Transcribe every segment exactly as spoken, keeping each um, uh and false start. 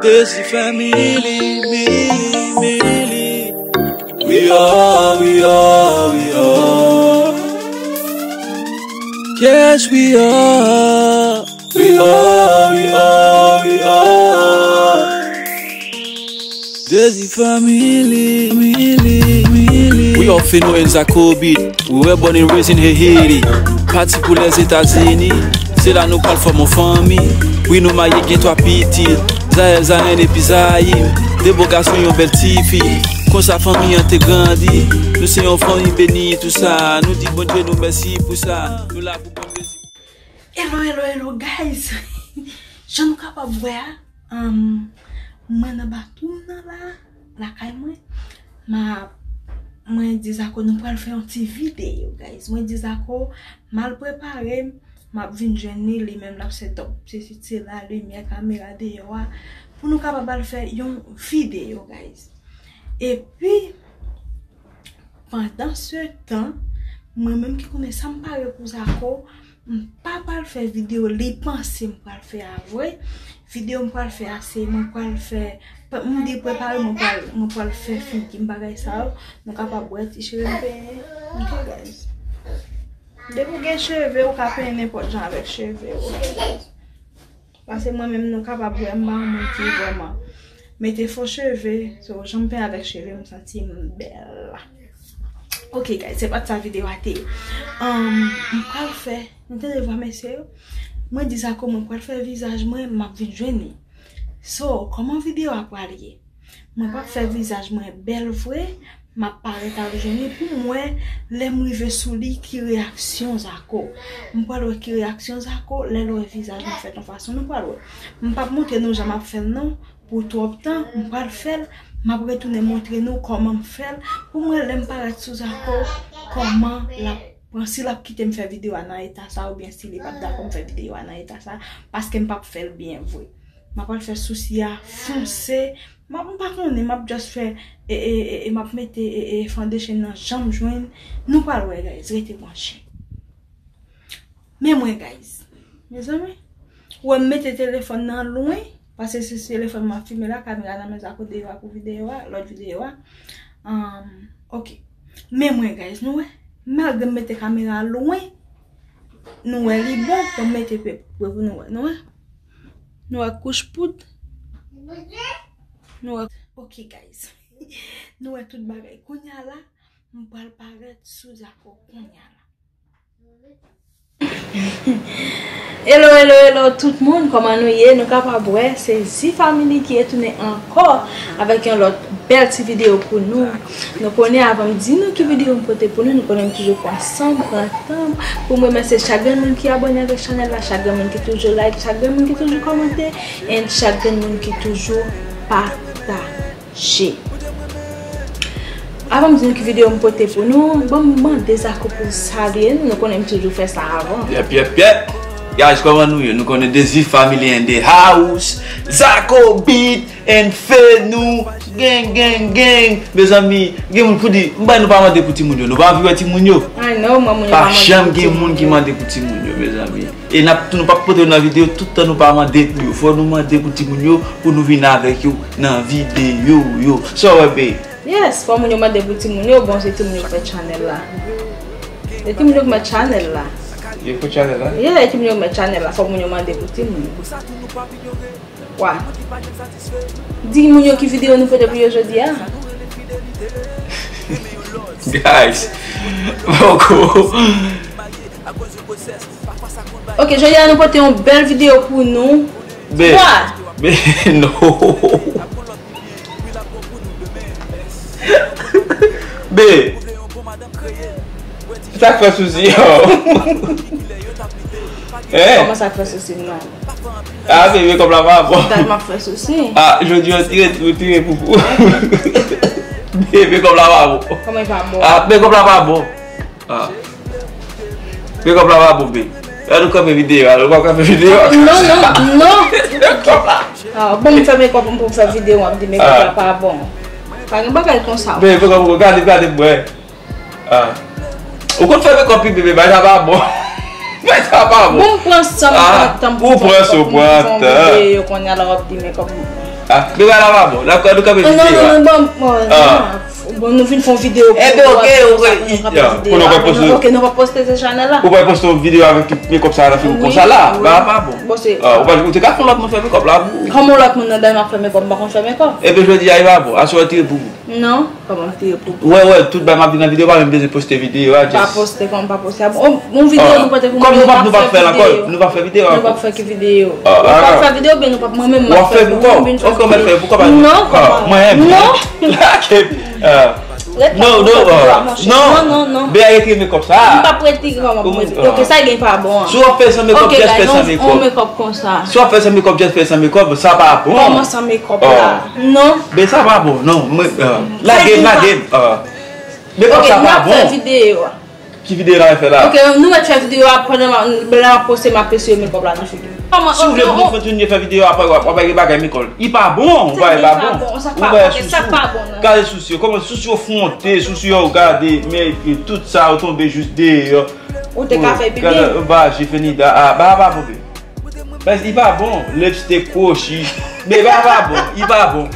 Desi Family, Mili, Mili. We are, we are, we are. Yes, we are. We are, we are, we are. Desi Family, Mili, Mili. We are Feno and Zakobi. We were born and raised in Haiti. Pati pou Lèzetazini. Se la nou pral fòm yon fanmi. Wi, nou marye, gen twa pitit. Zael, Zayen epi Zayim. De bo gason, yon bèl tifi. Konsa fanmi an te grandi. Nou se yon fanmi beni, tou sa. Nou di Bondye nou mèsi pou sa. Nou la pou Bondye. Hello, hello, hello, guys. Jan nou kapab wè a, um, mwen nan bathroom nan la, lakay mwen. Ma, mwen di Zako nou pral fè yon ti videyo, guys. Mwen di Zako, m al prepare m, m ap vin jwenn li, li menm l ap set up, se, se, se la, limyè, kamera deyò a, pou nou kapab al fè yon videyo, guys. Epi, pandan se tan, mwen menm ki konnen sa m pare pou Zako, m pa pral fè videyo li panse m pral fè a vre. Videyo m pral fè a se mwen pral fè, pa- m di prepare mwen pral, mwen pral fè figi m bagay sa yo. Nou kapab wè ti cheve m penyen. Ok, guys. Depi w gen cheve, ou ka penyen nenpòt jan avèk cheve w. Ok, guys. Paske mwen menm nou kapab wè m pa yon moun ki vrèman mete fo cheve. So, jan m penyen avèk cheve, m santi m bèl. Ok, guys, se pa t sa videyo a te ye. Um, m pral fè, nou tande vwa mesye yo? Mwen di Zako mwen pral fè vizaj mwen, m ap vin jwenn li. So, kòman videyo a pral ye? Mwen p ap fè vizaj mwen bèl vre, m ap parèt al jwenn li pou m wè lè m rive sou li ki reyaksyon Zako. M pral wè ki reyaksyon Zako lè l wè vizaj mwen fèt yon fason, nou pral wè. M p ap montre nou jan m ap fè l non, pou twòp tan, m pral fè l, m ap retounen montre nou kòman m fè l, pou m wè lè m parèt sou Zako, kòman l ap pran, si l ap kite m fè videyo a nan eta sa, oubyen si li p ap dakò m fè videyo a nan eta sa, paske m p ap fè l byen vre. M ap al fè sousi a fonse. M ap, m pa konnen, m ap just fè, e, e, e, e m ap mete, e, e, foundation nan jan m jwenn. Nou pral wè, guys, rete branche. Men mwen, guys. Mezanmi, ou wè m mete telefòn nan lwen, paske se telefòn m ap filme la, kamera nan men Zako deyò a pou videyo a, lòt videyo a. Um, ok. Men mwen, guys, nou wè, malgre m mete kamera a lwen, nou wè li bon, bon, m mete pre, pre pou nou wè, nou wè. Nou wè kouch poud. Nou wè, ok, guys. Nou wè tout bagay. Kounye a la, m pral parèt sou Zako kounye a la. Hello, hello, hello, tout moun, kòman nou ye? Nou kapab wè, se Zi Family ki retounen ankò avèk yon lòt bèl ti videyo pou nou. Nou konnen, avan m di nou ki videyo m pote pou nou, nou konnen m toujou pran san m, pran tan m pou m remèsye chak grenn moun ki abòne avèk chanèl la, chak grenn moun ki toujou like, chak grenn moun ki toujou kòmante, and chak grenn moun ki toujou pataje. Avan m di nou ki videyo m pote pou nou, ban m mande Zako pou l salye nou, nou konnen m toujou fè sa avan. Yep, yep, yep. Guys, kòman nou ye? Nou konnen Desi Family in the house. Zako Beat and Feno. Gang, gang, gang. Mezanmi, gen moun pou di, m bay nou pa mande pou timoun yo. Nou pa anvi wè timoun yo. I know, mwen, moun yo pa mande pou timoun yo. Pa janm gen moun ki mande pou timoun yo, mezanmi. E n ap, nou p ap pote yo nan videyo tout tan nou pa mande pou yo. Fò nou mande pou timoun yo, pou nou vin avèk yo nan videyo yo. Sa w wè, babe? Yes, fò moun yo mande pou timoun yo, bon, se timoun yo k mèt chanèl la. Se timoun yo k mèt chanèl la. Yo k mèt chanèl la? Yeah, se timoun yo k mèt chanèl la, fò moun yo mande pou timoun yo. Wa. Di moun yo ki videyo nou pote pou yo jodi a. Guys, poko. Ok, jodi a nou pote yon bèl videyo pou nou. Be, wa. Be, no. Be. Sa k fè sousi yo? Hein? Kòman sa k fè sousi m nan? Ah, bebe, kòb la pa bon. Dat m ap fè sousi. Ah, jodi an tire, tire poupou. Bebe, kòb la pa bon. Kòman e pa bon? Ah, bebe, kòb la pa bon. Ah. Bebe, kòb la pa bon, bebe. La nou kanpe videyo, la nou pa kanpe videyo. Non, non, non. Kòb la. Ah, bon, m fè mekòp m pou m fè videyo, w ap di mekòp la pa bon. Pa gen bagay konsa. Bebe, kòb, gade, gade mwen. Ah. Ou konn fè mekòp wi, bebe, bagay sa pa bon. Men sa pa bon. Bon, m pran san m pran tan pou m fè yon videyo, kounye a la w ap di men kòm. Ah, men bagay la pa bon. Dakò, nou kanpe videyo a. Non, non, non, bon, bon, nou vin fè yon videyo. Enben, oke, oke, kounye a w ap poste. Oke, nou p ap poste sou chanèl la. Ou pral poste yon videyo avèk tout mekòp sa nan figi w konsa la. Bagay la pa bon. Ou te ka fè yon lòt moun fè mekòp la pou ou. Kòman yon lòt moun nan dèyè m ap fè mekòp, m pa konn fè mekòp. Enben, jodi a, li pa bon. Aswè, tire pou ou. Non, kòman m tire pou ou? Wè, wè, tout bagay m ap di nan videyo, pa menm bezwen poste videyo a, just. Pa poste, kòman pa poste? Bon, yon videyo nou pote pou mwen, nou p ap fè videyo. Nou p ap fè videyo ankò. Nou p ap fè ki videyo? Nou p ap fè videyo, oubyen nou p ap, mwen menm m ap fè pou mwen, m vin fè videyo. Ou ap fè pou kòb? Oke, w ap fè pou kòb? Non, kòman? Mwen menm. Non. Lage. Non, non, non, non, non, non. Bea retire mekòp sa. M p ap retire kòman pou mwen. Oke, sa gen pa bon an. Si w ap fè san mekòp, just fè san mekòp. Oke, yon mekòp konsa. Si w ap fè san mekòp, just fè san mekòp, sa pa bon. Kòman san mekòp la? Non. Men sa pa bon, non. Lage m, lage m. Mekòp sa pa bon. Oke, n ap fè videyo a. Ki videyo n ap fè la? Oke, nou mèt fè videyo a pandan lè m ap poste, m ap eseye mekòp la nan figi m. Si w vle pou nou kontinye fè videyo, apre w ap, w ap gen bagay mekòp. Li pa bon, ou pa, li pa bon. Ou pa sou sou. Gade sou sou yo, kòman sou sou yo fwonte, sou sou yo gade, men tout sa yo tonbe jis deyò. Ou te ka fè pi byen. Gade, ba, Jefenida, a, ba, ba, bon, bebe. Baz, li pa bon. Lipstick kwochi. Men bagay pa bon. Li pa bon.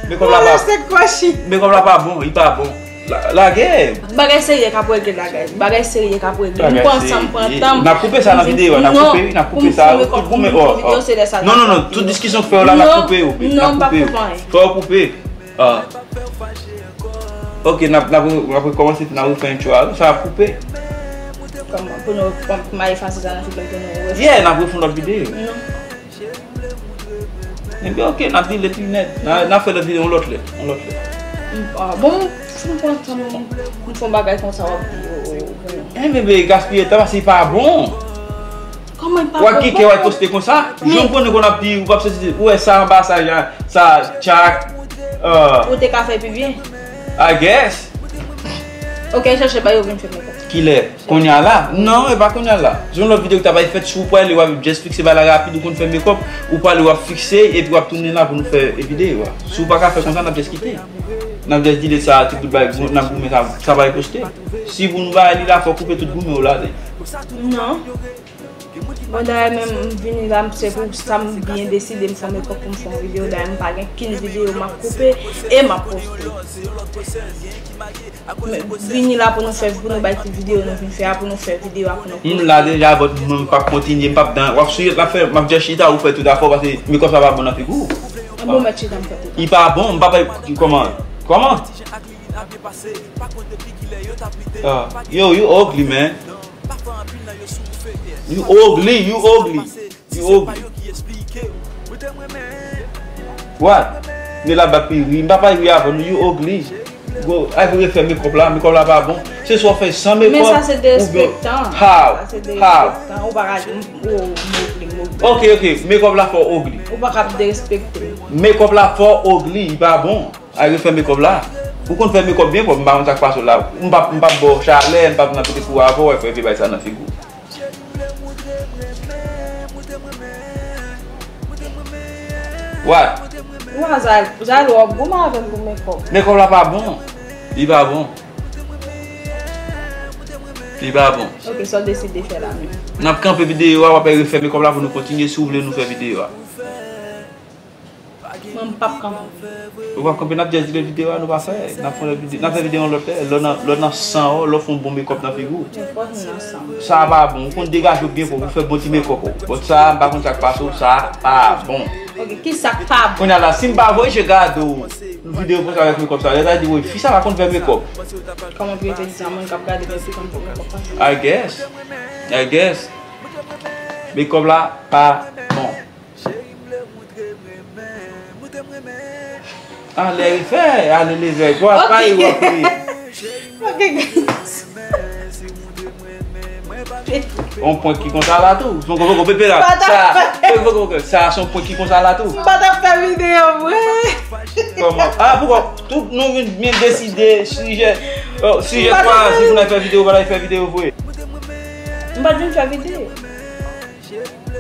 Mekòp la pa bon. Lipstick kwochi. Mekòp la pa bon. Li pa bon. Lage. Bagay serye k ap regle, bagay. Bagay serye k ap regle. M pran san m pran tan m. N ap koupe sa nan videyo a. N ap koupe, wi, n ap koupe sa. Tout goumen, oh, oh. Non, non, non. Tout diskisyon k fè yo la, n ap koupe yo, babe. N ap koupe yo. Fò yo koupe. Ah. Ok, n ap, n ap, n ap rekòmanse, n ap refè intro a. Sa ap koupe. Kòman? Pou nou, pou m al efase sa nan figi m pou nou refè? Yeah, n ap refè yon lòt videyo. Non. Ebyen, ok, n ap delete li nèt. N a, n a fè lòt videyo yon lòt lè. Yon lòt lè. M, ah, bon, m fin pran tan m, m fè yon bagay konsa, w ap di, oh, oh, oh. Ebyen, bebe, gaspiye tan, paske li pa bon. Kòman li pa bon? W ap gen kè, w ap poste konsa. Jan m konnen konn ap di, ou p ap soti, ou wè sa anba sa, jan, sa, tchak, euh. Ou te ka fè pi byen. I guess. Ok, chèche ba yo vin fè mekòp. Kilè? Kounye a la? Non, e pa kounye a la. Se yon lòt videyo ki ta pral fèt, si w prale, w ap just fikse bagay la rapid, ou konn fè mekòp, ou prale, w ap fikse, epi w ap tounen la pou nou fè videyo a. Si w pa ka fè konsa, n ap just kite. N ap just delete sa, tout bout bagay, n ap goumen sa, sa pa poste. Si pou nou bay li la, fò w koupe tout goumen w la, li. Non. Bon, dayè, menm m vini la, m se pou sa m byen deside, m fè mekòp pou m fè yon videyo. Dayè, m pa gen kenn videyo m ap koupe e m ap poste. Men, vini la pou nou fè, pou nou bay ti videyo nou vin fè a, pou nou fè videyo a, pou nou poste. M la deja, but mwen m p ap kontinye, m p ap dan, w ap sou, l ap fè, m ap just chita, ou fè tout afè w, paske mekòp sa pa bon nan figi w. An bon, mèt chita, m fè tout. Li pa bon, m pa bay, kòman? Kòman? Ah, yo, you ugly, man. You ugly, you ugly. You ugly. What? Men la bat pi ri. M pa pale ri avè nou. You ugly. Go, al refè mekòp la. Mekòp la pa bon. Se swa w fè san mekòp. Men sa se derespektan. How? Sa se derespektan. How? Ou pa ka di m, oh, m ugly, m ugly. Ok, ok. Mekòp la fò w ugly. Ou pa ka ap derespekte m. Mekòp la fò w ugly. Li pa bon. Al refè mekòp la. Ou konn fè mekòp byen pwòp, m pa konn sa k pase w la. M p ap, m p ap ba w chalè, m p ap nan pete kou avè w, al fè vye bagay sa nan figi w. What? Wa, Zal, Zal, w ap goumen avè m pou mekòp. Mekòp la pa bon. Li pa bon. Li pa bon. Ok, sa w deside fè la menm? N ap kanpe videyo a, w ap al refè mekòp la pou nou kontinye si w vle nou fè videyo a. Mwen, m p ap kanpe. Ou p ap kanpe, n ap just delete videyo a, nou pa fè. N ap fè lòt videyo, n ap fè videyo yon lòt lè. Lè w nan, lè w nan san w, lè w fè yon bon mekòp nan figi w. Men fòk m nan san m. Sa pa bon. Ou konn degaje w byen pwòp, ou fè bon ti mekòp ou. But sa, m pa konn sa k pase w, sa pa bon. Ok, ki sa k pa bon? Kounye a la, si m pa voye je gade w, yon videyo konsa avèk mekòp sa, lè sa di, woy, fi sa pa konn fè mekòp. Kòman pou yo te di sa, moun k ap gade m yo pi konn fè mekòp pase m? I guess. I guess. Mekòp la pa bon. Ale refè, ale leve, gwa pa yo ap ri. Ok, guys. On prank ki konsa la tou. Son koko pepe la. Sa, sa se on prank ki konsa la tou. M pa t ap fè videyo vre. Kòman? Ah, poukò tout nou vin byen deside, sijè, euh, sijè chwazi pou n al fè videyo, pa n al fè videyo vre. M pa t vin fè videyo.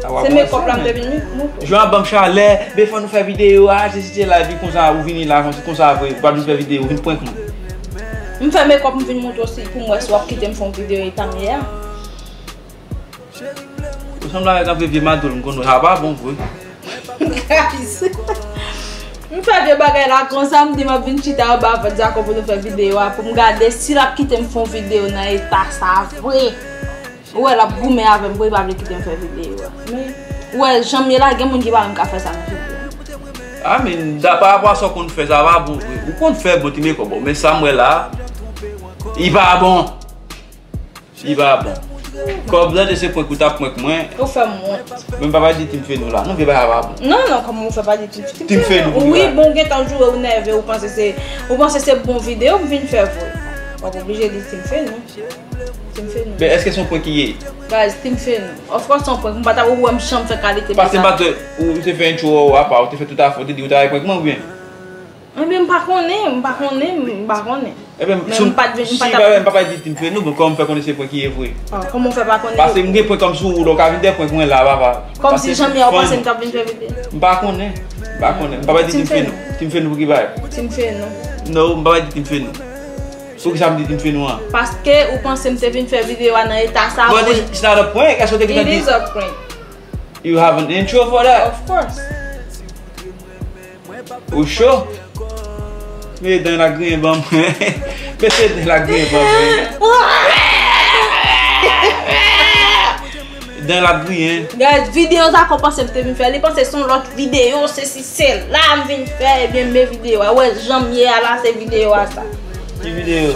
Se mekòp la m te vin moute w. Jan ap ban m chalè, men fò nou fè videyo a, se si se live konsa, ou vini la, konsa vre, ou pa vin fè videyo, ou vin prank mwen. M fè mekòp, m vin moute w si pou m wè si w ap kite m fè yon videyo eta m ye a. Sanble avèk anpe vye madoul, m konn wè sa pa bon vre. Guys, m fè vye bagay la konsa, m di m ap vin chita anba vant Zako pou nou fè videyo a, pou m gade si l ap kite m fè yon videyo nan eta sa vre. Ou wè, l ap goumen avè m pou li pa vle kite m fè videyo a. Men, ou wè, jan m ye la, gen moun ki pa menm ka fè sa nan videyo. I mean, da, pa rapò a sa w konn fè, sa pa bon vre. Ou konn fè bon ti makeup, bon, men sa m wè la, li pa bon. Li pa bon. Kòb la, se prank ou t ap prank mwen. Ou fè m wont. Men m pa pral di Team Fenou la. Non, vye bagay pa bon. Non, non, kòman ou fè pa di Team, Team Fenou? Wi, bon, gentan joure, ou nève, ou panse se, ou panse se bon videyo m vin fè vre. W ap oblije di Team Fenou. Team Fenou. Men èske se yon prank ki ye? Guys, Team Fenou. Of course, se yon prank. M pa ta ou wè m janm fè kalite de sa. Paske m pa t wè ou te fè intro ou apa, ou te fè tout afè, ou te di ou ta prank mwen oubyen? Ebyen, m pa konnen, m pa konnen, m pa konnen. Ebyen, men si m pa t vin, m si pa t ap, m pa di Team Fenou, bon, kòman m fè konnen se prank ki ye vre? Ah, kòman w fè pa konnen? Paske m gen prank kòm sou ou, donk ka vin de prank mwen la, papa. Kòm si janm yè ou panse m t ap vin fè videyo. M pa konnen, m pa konnen. M pa di Team Fenou. Team Fenou pou ki bagay? Team Fenou. Non, m pa di Team Fenou. Poukisa m di Team Fenou an? Paske ou panse m te vin fè videyo a nan eta sa vre. But it's not a prank. Èske w te gentan di? It is a prank. You have an intro for that? Of course. Ou cho? Mete dan la griyen ban mwen. Mete dan la griyen ban mwen. Dan la griyen. Guys, videyo sa kò panse m te vin fè. Li panse se yon lòt videyo, se si se la m vin fè, ebyen men videyo a. Wè, jan m ye a la, se videyo a sa. Ki videyo?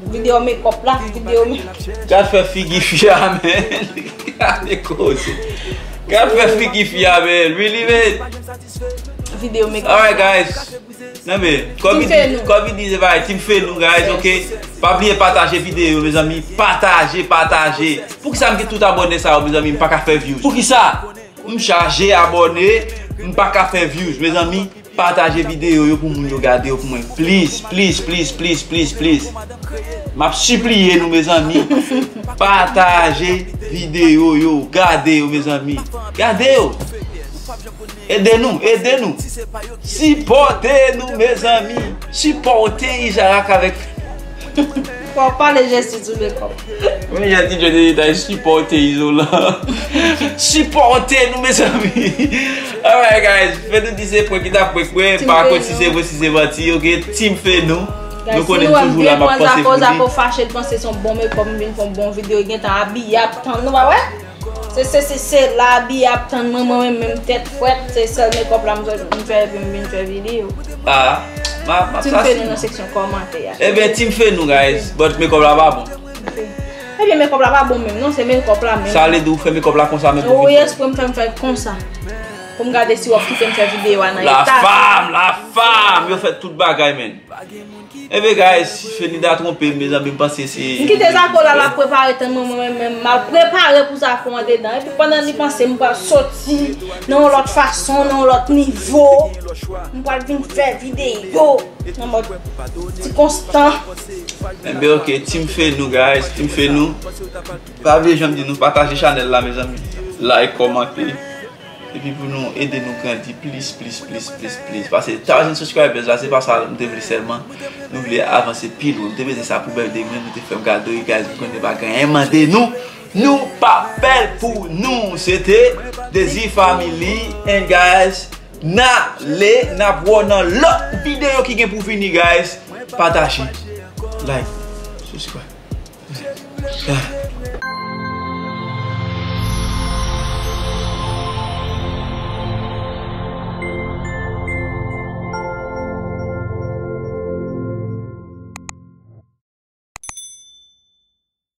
Videyo makeup la, videyo makeup. Gad fè figi fi a, men. Gade koze. Gad fè figi fi a, men. Really, man. Videyo makeup. Alright, guys. Non, men, kòm li di, kòm li di, se pa Team Fenou, guys, ok? Pa bliye pataje videyo, mezanmi. Pataje, pataje. Poukisa m gen tout abòne sa yo, mezanmi, m pa ka fè views? Poukisa? M chaje abòne, m pa ka fè views, mezanmi. Pataje videyo yo pou moun yo gade yo pou mwen. Please, please, please, please, please, please. M ap sipliye nou, mezanmi. Pataje videyo yo. Gade yo, mezanmi. Gade yo. Ede nou, ede nou. Sipòte nou, mezanmi. Sipòte Izarak avèk Fò w pale Jesi sou makeup. Men jan ti Joe te ta sipòte Izolan. Sipòte nou, mezanmi. Alright, guys. Fè nou di se prank ki ta prank mwen. Pa kont si se vre, si se manti, ok? Team Fenou. Nou konnen m toujou la, m ap panse pou li. Zako fache, l panse se yon bon makeup, m vin fè yon bon videyo, li gentan abiye ap tann nou, pa wè? Se, se, se, se la, abiye ap tann mwen, mwen menm, menm tèt frèt, se sèl makeup la m fè, m fè, epi m vin fè videyo. Ah, m ap, m ap sa si. Team Fenou nan seksyon kòmantè a. Ebyen, Team Fenou, guys, but makeup la pa bon. Ebyen, makeup la pa bon menm, non, se makeup la menm. Sa vle di ou fè makeup la konsa menm pou videyo? Wi, espre m fè, m fè konsa. Pou m gade si w ap kite m fè videyo a nan eta. La fam, la fam, yo fè tout bagay, men. Ebyen, guys, Fenida twonpe m, mezanmi, m panse se. M kite Zako la, l ap prepare tann mwen, mwen menm, m al prepare pou Zako andedan. Epi pandan li panse m pral soti nan yon lòt fason, nan yon lòt nivo, m pral vin fè videyo nan mòd ti konstan. Ebyen, ok, Team Fenou, guys, Team Fenou. Pa bliye jan m di nou, pataje chanèl la, mezanmi. Like, kòmante. Epi pou nou ede nou grandi plis, plis, plis, plis, plis. Paske thousand subscribers la, se pa sa m te vle sèlman. Nou vle avanse pi lwen. M te bezwen sa pou birthday mwen, nou te fè m kado, e guys, m konnen pa gen anyen mande nou. Nou pa fè l pou nou. Se te Dezi Family, and guys, n ale, n ap wè w nan lòt videyo ki gen pou vini, guys. Pataje, like, subscribe.